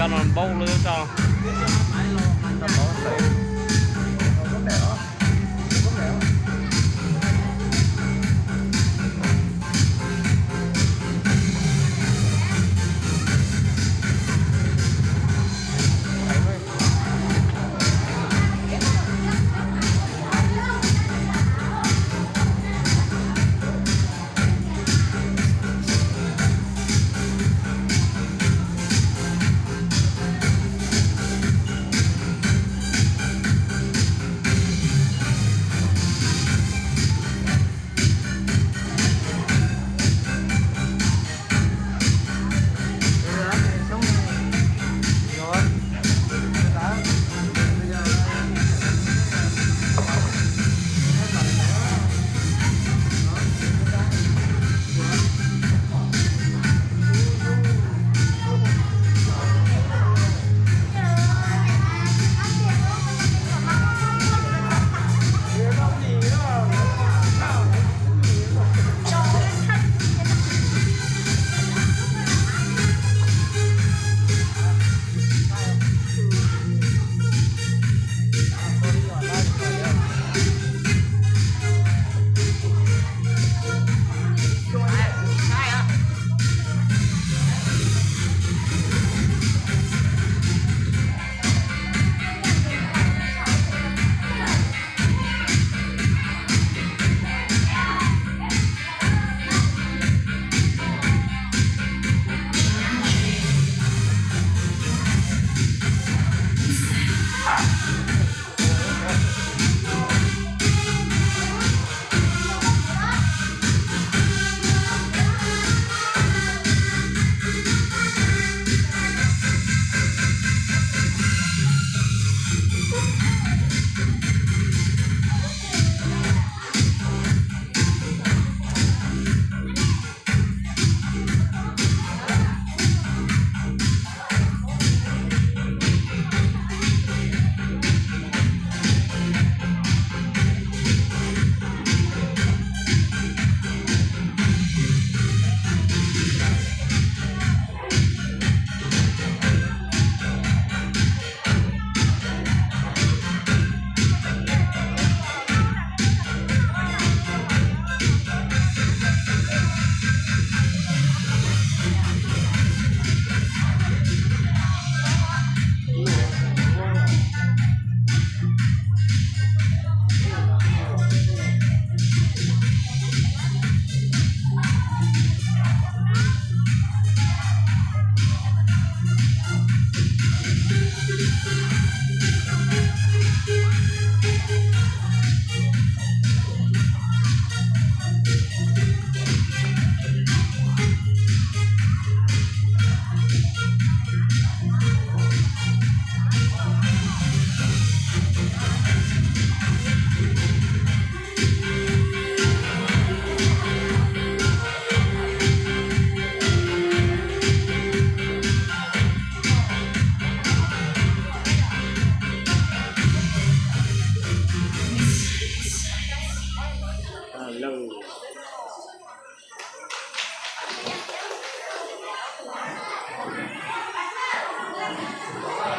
Cov no npaum li cov.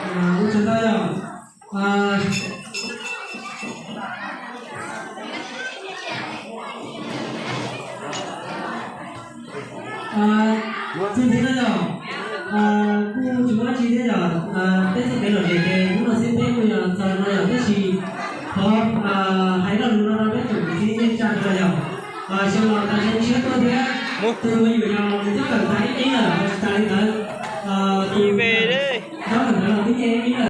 Ua tsaug ntau yog, txuas ntxiv no yog kuj tsis muaj dab tsi thiab yog peb txoj kev lom zem ces hnub no xwb peb kuj yog txog no yog tab sis thov hais lo lus no rau peb tsoom kwv tij neej tsa no yog xyoo no tas li tshiab tuaj thiab, tus me nyuam yaus nws twb kawm tag ib lawm, tsis tas li ntawd, tus me nyuam yaus twb nyiam ib lawm.